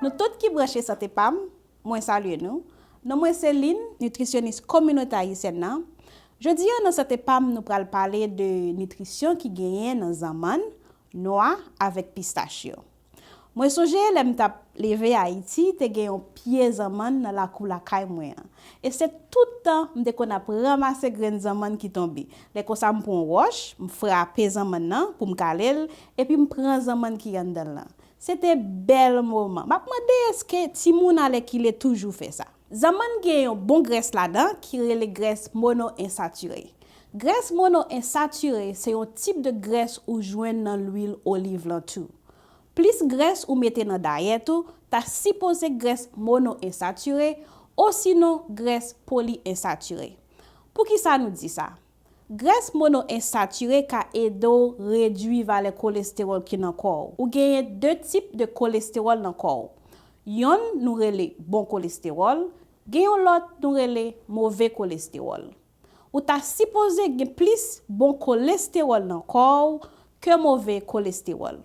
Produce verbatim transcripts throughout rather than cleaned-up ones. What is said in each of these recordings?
Nou tout ki branche Sante Pam, mwen salye nou. Non mwen se Lynn, nitrisyonis kominote ayisyèn nan. Jodi a nan Sante Pam, nou pral pale de nitrisyon ki genyen nan zanmann, nwa avèk pistach yo. Mwen sonje lè m t ap leve Ayiti, te gen yon pye zanmann nan lakou lakay mwen an. E se tout tan m te konn ap ranmase grenn zanmann ki tonbe. Lè konsa m pran yon wòch, m frape zanmann nan pou m kale l, epi m pran zanmann ki anndan l lan. Se te bèl moman. M ap mande èske timoun alèkile toujou fè sa? Zanmann gen yon bon grès ladan ki rele grès monoensatire. Grès monoensatire se yon tip de grès ou jwenn nan lwil oliv lan tou. Plis grès ou mete nan dayèt ou, ta sipoze grès monoensatire osinon grès poliensatire. Poukisa nou di sa? Grès monoensatire ka ede w redui valè kolestewòl ki nan kò w. Ou genyen de tip de kolestewòl nan kò w. Yonn nou rele bon kolestewòl, gen yon lòt nou rele move kolestewòl. Ou ta sipoze gen plis bon kolestewòl nan kò w ke move kolestewòl.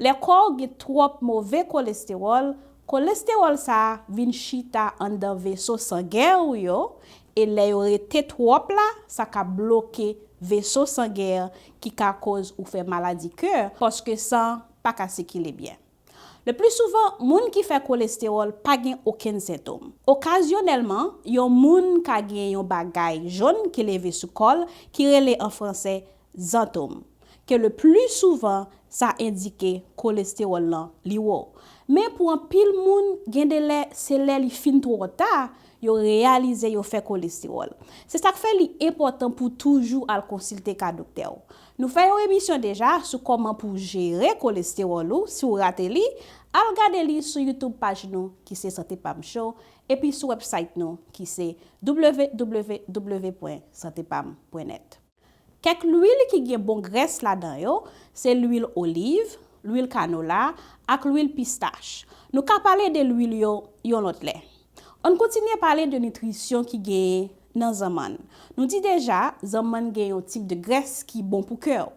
Lè kò w gen twòp move kolestewòl, kolestewòl sa a vin chita anndan veso sangè ou yo, e lè yo rete twòp la, sa ka bloke veso sangè ki ka koz ou fè maladi kè, paske san pa ka sikile byen. Le pli souvan, moun ki fè kolestewòl pa gen okenn sentòm. Okazyonèlman, yon moun ka gen yon bagay jòn ki leve sou kò l, ki rele an franse zantom, ke le pli souvan sa endike kolestewòl lan li wo. Men pou anpil moun, gen de lè se lè li fin twò ta, yo reyalize yo fè kolestewòl. Se sa k fè li enpòtan pou toujou al konsilte ka doktè w. Nou fè yon emisyon deja sou kòman pou jere kolestewòl ou, si w rate li, al gade li sou YouTube paj nou ki se Sante Pam Show, epi sou website nou ki se w w w pwen sante pam pwen nèt. Kèk lwil ki gen bon grès ladan yo, se lwil oliv, lwil kanola, ak lwil pistach. Nou ka pale de lwil yo yon lòt lè. Ann kontinye pale de nitrisyon ki genyen nan zanmann. Nou di deja, zanmann gen yon tip de grès ki bon pou kè w.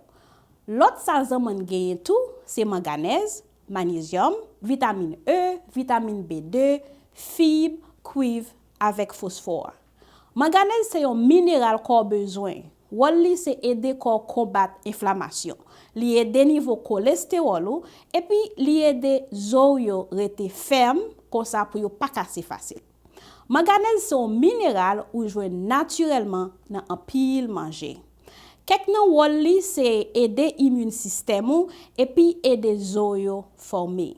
Lòt sa zanmann genyen tou, se manganèz, manyezyòm, vitamin E, vitamin B de, fib, kwiv, avèk fosfò. Manganèz se yon mineral kò w bezwen. Wòl li se ede kò w konbat enflamasyon. Li ede nivo kolestewòl ou, epi li ede zo w yo rete fèm, konsa pou yo pa kase fasil. Manganèz se yon mineral ou jwenn natirèlman nan anpil manje. Kèk nan wòl li se ede imin sistèm ou epi ede zo w yo fòme.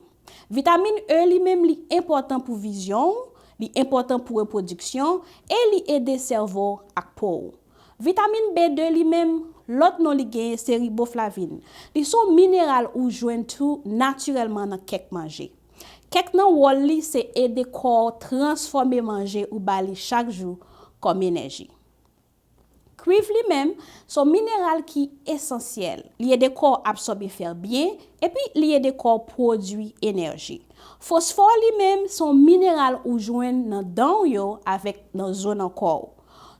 Vitamin E li menm li enpòtan pou vizyon w, li enpòtan pou repwodiksyon, e li ede sèvo w ak po w. Vitamin B de li menm, lòt non li genyen se riboflavin. Li se yon mineral ou jwenn tou natirèlman nan kèk manje. Kèk nan wòl li se ede kò w transfòme manje ou ba li chak jou kòm enèji. Kwiv li menm, se yon mineral ki esansyèl. Li ede kò w absòbe fè byen, epi li ede kò w pwodui enèji. Fosfò li menm, se yon mineral ou jwenn nan dan w yo avèk nan zo nan kò w.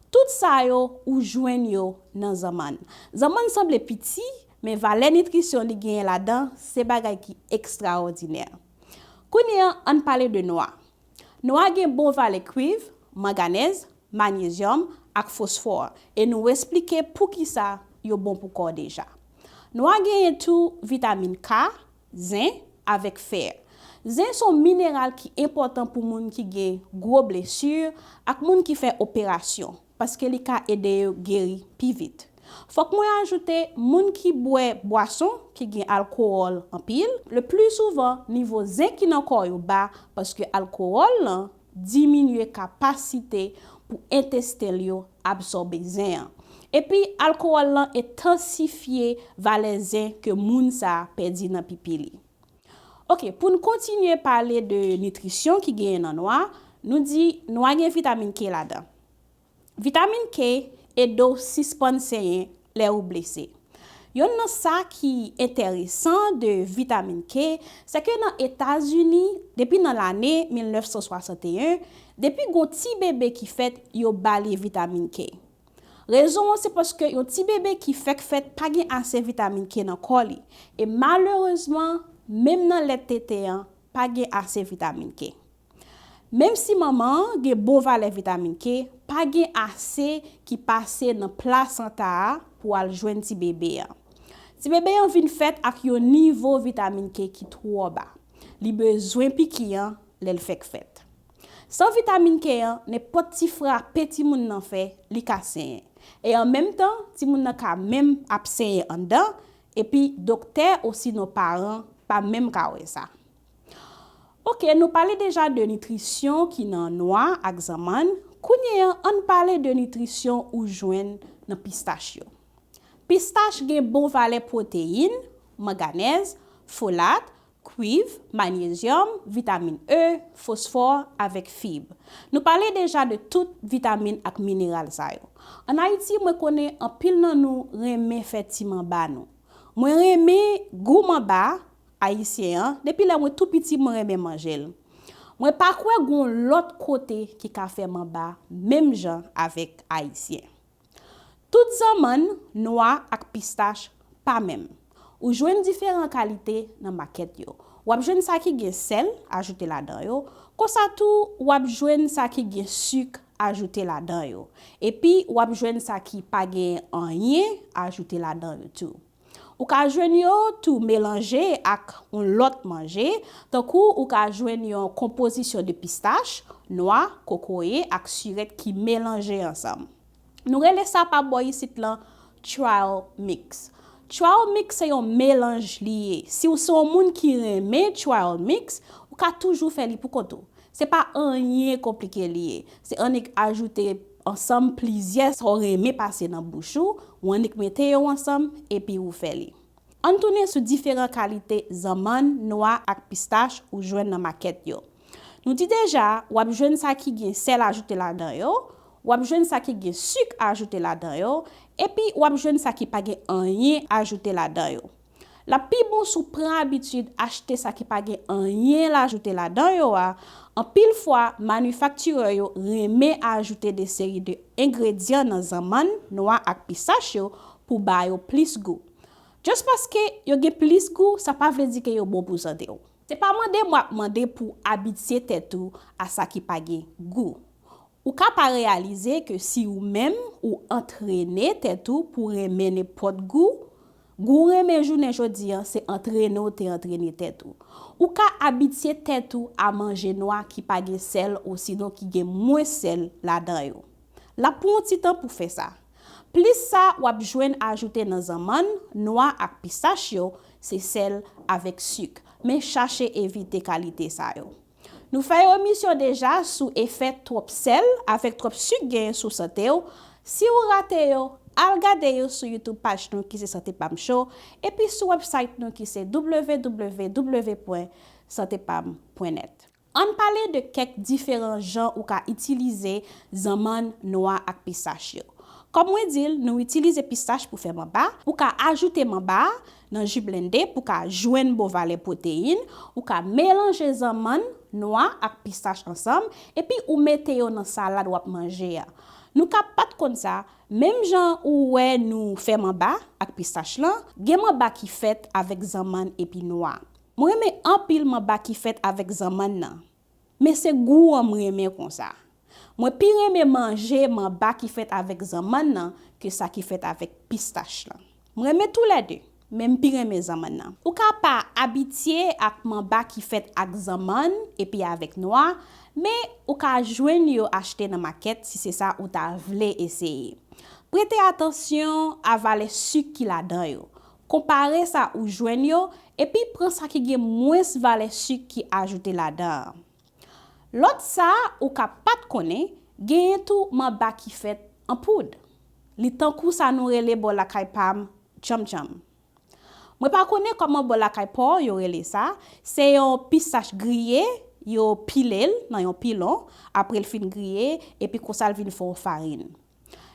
Tout sa yo, ou jwenn yo nan zanmann. Zanmann sanble piti, men valè nitrisyon li genyen ladan, se bagay ki ekstraòdinè. Kounye a, ann pale de nwa. Nwa gen bon valè kwiv, manganèz, manyezyòm ak fosfò, e nou esplike poukisa yo bon pou kò w deja. Nwa genyen tou vitamin K, zen, avèk fè. Zen se yon mineral ki enpòtan pou moun ki gen gwo blesi ak moun ki fè operasyon, paske li ka ede yo geri pi vit. Fòk mwen ajoute, moun ki bwè bwason ki gen alkowòl anpil, le pli souvan, nivo zen ki nan kò yo ba, paske alkowòl lan diminye kapasite pou entesten l yo absòbe zen an. Epi, alkowòl lan entansifye valè zen ke moun sa a pèdi nan pipi li. Ok, pou n kontinye pale de nitrisyon ki genyen nan nwa, nou di nwa gen vitamin K ladan. Vitamin K ede w sispann senyen lè ou blese. Yonn nan sa ki enteresan de vitamin K, se ke nan Etazini, depi nan lane mil nèf san swasanteyen, depi gon ti bebe ki fèt, yo ba li vitamin K. Rezon an se paske yon ti bebe ki fèk fèt pa gen ase vitamin K nan kò li. E malerezman, menm nan lèt tete an, pa gen ase vitamin K. Menm si manman an gen bon valè vitamin K, pa gen ase ki pase nan plasanta a pou al jwenn ti bebe an. Ti bebe an vin fèt ak yon nivo vitamin K ki twò ba. Li bezwen piki an lè l fèk fèt. San vitamin K an, nenpòt ti frape timoun nan fè, li ka senyen. E an menm tan, timoun nan ka menm ap senyen anndan, epi doktè osinon paran pa menm ka wè sa. Oke, nou pale deja de nitrisyon ki nan nwa ak zanmann. Kounye a, ann pale de nitrisyon ou jwenn nan pistach yo. Pistach gen bon valè pwoteyin, manganèz, folat, kwiv, manyezyòm, vitamin E, fosfò avèk fib. Nou pale deja de tout vitamin ak mineral sa yo. Ann Ayiti, mwen konnen anpil nan nou renmen fè ti manba nou. Mwen renmen gou manba ayisyen an, depi lè mwen tou piti mwen renmen manje l. Mwen pa kwè gon lòt kote ki ka fè manba menm jan avèk ayisyen. Tout zanmann, nwa ak pistach pa menm. Ou jwenn diferan kalite nan makèt yo. W ap jwenn sa ki gen sèl ajoute ladan yo, konsa tou w ap jwenn sa ki gen sik ajoute ladan yo. Epi w ap jwenn sa ki pa gen anyen ajoute ladan yo tou. Ou ka jwenn yo tou melanje ak yon lòt manje, tankou ou ka jwenn yon konpozisyon de pistach, nwa, kokoye ak sirèt ki melanje ansanm. Nou rele sa pa bò isit lan trail mix. Trail mix se yon melanj li ye. Si w se yon moun ki renmen trail mix, ou ka toujou fè li pou kont ou. Se pa anyen konplike li ye. Se annik ajoute ansanm plizyè sa w renmen pase nan bouch ou, ou annik mete yo ansanm, epi ou fè li. Ann tounen sou diferan kalite zanmann, nwa ak pistach ou jwenn nan makèt yo. Nou di deja, w ap jwenn sa ki gen sèl ajoute ladan yo, w ap jwenn sa ki gen sik ajoute ladan yo, epi w ap jwenn sa ki pa gen anyen ajoute ladan yo. L ap pi bon si w pran abitid achte sa ki pa gen anyen l ajoute ladan yo a. Anpil fwa, manifaktirè yo renmen ajoute de seri de engredyan nan zanmann, nwa ak pistach yo pou ba yo plis gou. Just paske yo gen plis gou, sa pa vle di ke yo bon pou sante w. Se pa mande m w ap mande pou w abitye tèt ou a sa ki pa gen gou. Ou ka pa reyalize ke si ou menm ou antrene tèt ou pou renmen nenpòt gou, gou w renmen jounen jodi a se antrene w te antrene tèt ou. Ou ka abitye tèt ou a manje nwa ki pa gen sèl osinon ki gen mwens sèl ladan yo. L ap pran w ti tan pou fè sa. Plis sa w ap jwenn ajoute nan zanmann, nwa ak pistach yo, se sèl avèk sik. Men chache evite kalite sa yo. Nou fè yon emisyon deja sou efè twòp sèl avèk twòp sik genyen sou sante w. Si w rate yo, al gade yo sou YouTube paj nou ki se Sante Pam Show, epi sou website nou ki se w w w pwen sante pam pwen nèt. Ann pale de kèk diferan jan ou ka itilize zanmann, nwa ak pistach yo. Kòm mwen di l, nou itilize pistach pou fè manba. Ou ka ajoute manba a nan ji blende pou ka jwenn bon valè pwoteyin. Ou ka melanje zanmann, nwa ak pistach ansanm, epi ou mete yo nan salad w ap manje a. Nou ka pa t konn sa, menm jan ou wè nou fè manba ak pistach lan, gen manba ki fèt avèk zanmann epi nwa. Mwen renmen anpil manba ki fèt avèk zanmann nan. Men se gou an m renmen konsa. Mwen pi renmen manje manba ki fèt avèk zanmann nan ke sa ki fèt avèk pistach lan. M renmen toulède, men m pi renmen zanmann nan. Ou ka pa abitye ak manba ki fèt ak zanmann epi avèk nwa, men ou ka jwenn yo achte nan makèt si se sa ou ta vle eseye. Prete atansyon a valè sik ki ladan yo. Konpare sa ou jwenn yo, epi pran sa ki gen mwens valè sik ki ajoute ladan an. Lòt sa ou ka pa t konnen, genyen tou manba ki fèt an poud. Li tankou sa nou rele bò lakay pa m tchanmtchanm. Mwen pa konnen kòman bò lakay pa w yo rele sa, se yon pistach griye, yo pile l nan yon pilon, apre l fin griye, epi konsa l vin fè yon farin.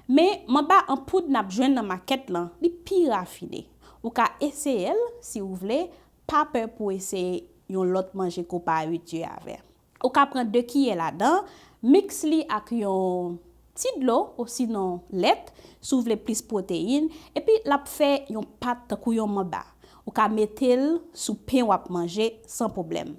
Men manba an poud n ap jwenn nan makèt lan, li pi rafine. Ou ka eseye l si w vle, pa pè pou w eseye yon lòt manje ke w pa abitye avè. Ou ka pran de kiyè ladan, miks li ak yon ti dlo osinon lèt, si w vle plis pwoteyin, epi l ap fè yon pat tankou yon manba. Ou ka mete l sou pen w ap manje san pwoblèm.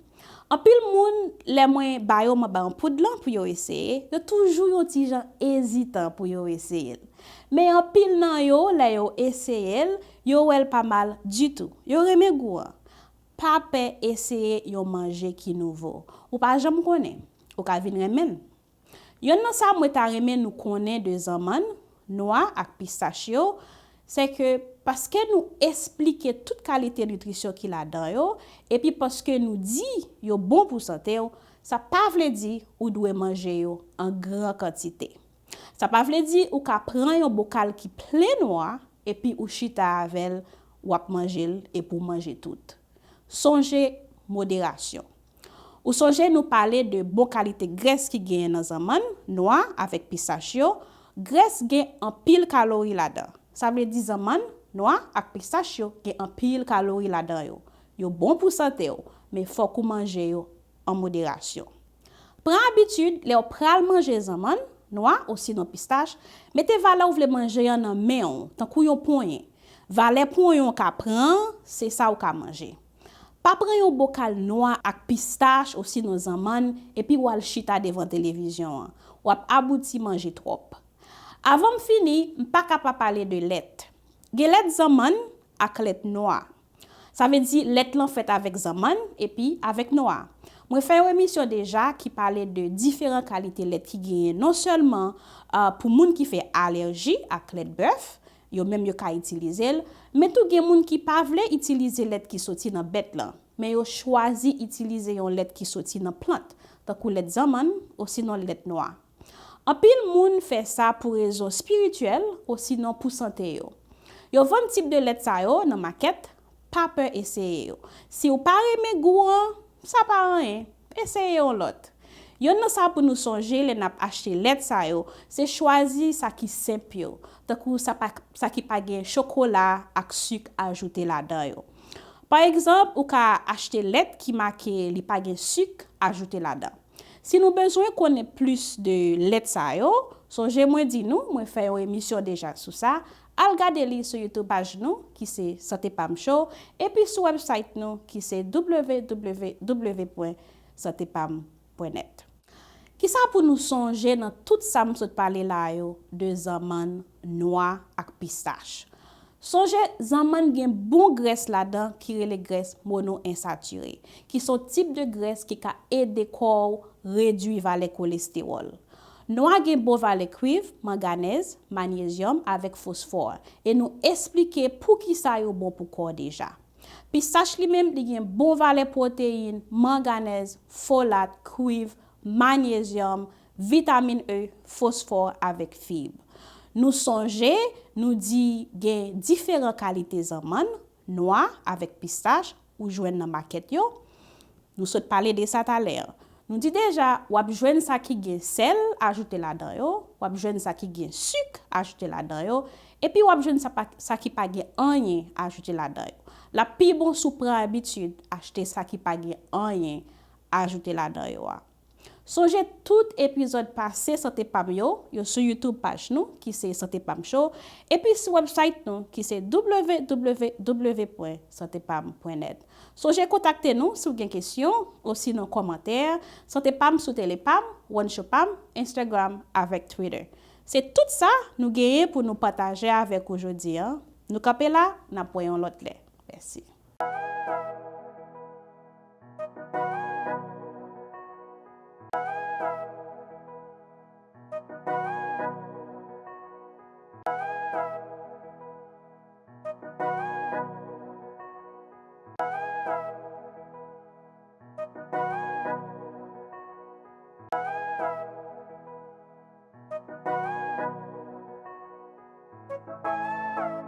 Anpil moun, lè mwen ba yo manba an poud lan pou yo eseye, yo toujou yon ti jan ezitan pou yo eseye l. Men anpil nan yo, lè yo eseye l, yo wè l pa mal ditou. Yo renmen gou an. Pa pè eseye yon manje ki nouvo. Ou pa janm konnen. Ou ka vin renmen l. Yonn nan sa mwen ta renmen nou konnen de zanmann, nwa ak pistach yo, se ke paske nou esplike tout kalite nitrisyon ki ladan yo, epi paske nou di yo bon pou sante w, sa pa vle di ou dwe manje yo an gran kantite. Sa pa vle di ou ka pran yon bokal ki plen nwa, epi ou chita avè l, w ap manje l, epi w manje tout. Sonje moderasyon. Ou sonje nou pale de bon kalite grès ki genyen nan zanmann, nwa avèk pistach yo. Grès gen anpil kalori ladan. Sa vle di zanmann, nwa ak pistach yo gen anpil kalori ladan yo. Yo bon pou sante w, men fòk ou manje yo an moderasyon. Pran abitid, lè w pral manje zanmann, nwa osinon pistach, mete valè w vle manje an nan men w, tankou yon ponyen. Valè ponyen w ka pran an, se sa w ka manje. Pa pran yon bokal nwa ak pistach osinon zanmann epi w al chita devan televizyon an. W ap abouti manje twòp. Avan m fini, m pa ka pa pale de lèt. Gen lèt zanmann ak lèt nwa. Sa vle di lèt lan fèt avèk zanmann epi avèk nwa. Mwen fè yon emisyon deja ki pale de diferan kalite lèt ki genyen non sèlman, ah, pou moun ki fè alèji ak lèt bèf, yo menm yo ka itilize l, men tou gen moun ki pa vle itilize lèt ki soti nan bèt lan, men yo chwazi itilize yon lèt ki soti nan plant, tankou lèt zanmann osinon lèt nwa. Anpil moun fè sa pou rezon espirityèl osinon pou sante yo. Yo vann tip de lèt sa yo nan makèt, pa pè eseye yo. Si w pa renmen gou an, sa pa anyen, eseye yon lòt. Yonn nan sa pou nou sonje lè n ap achte lèt sa yo, se chwazi sa ki senp yo, tankou sa pa, sa ki pa gen chokola ak sik ajoute ladan yo. Pa egzanp, ou ka achte lèt ki make li pa gen sik ajoute ladan. Si nou bezwen konnen plis de lèt sa yo, sonje mwen di nou, mwen fè yon emisyon deja sou sa, al gade li sou YouTube paj nou, ki se Sante Pam Show, epi sou website nou, ki se w w w pwen sante pam pwen nèt. Kisa pou nou sonje nan tout sa m sot pale la yo de zanmann, nwa ak pistach? Sonje, zanmann gen bon grès ladan ki rele grès monoensatire, ki se yon tip de grès ki ka ede kò w redwi valè kolestewòl. Nwa gen bon valè kwiv, manganèz, manyezyòm avèk fosfò, e nou esplike poukisa yo bon pou kò deja. Pistach li menm, li gen bon valè pwoteyin, manganèz, folat, kwiv, manyezyòm, vitamin E, fosfò avèk fib. Nou sonje, nou di gen diferan kalite zanmann, nwa avèk pistach, ou jwenn nan makèt yo. Nou sot pale de sa talè. Nou di deja, w ap jwenn sa ki gen sèl ajoute ladan yo, w ap jwenn sa ki gen sik ajoute ladan yo, epi w ap jwenn sa pa, sa ki pa gen anyen ajoute ladan yo. L ap pi bon si w pran abitid achte sa ki pa gen anyen ajoute ladan yo a. Sonje tout epizòd pase Sante Pam yo, yo sou YouTube paj nou, ki se Sante Pam Show, epi sou website nou, ki se w w w pwen sante pam pwen nèt. Sonje kontakte nou si w gen kesyon, osinon kòmantè, Sante Pam sou Telepam, One Show Pam, Instagram avèk Twitter. Se tout sa nou genyen pou nou pataje avèk ou jodi a. Nou kanpe la, n ap wè yon lòt lè. Mèsi.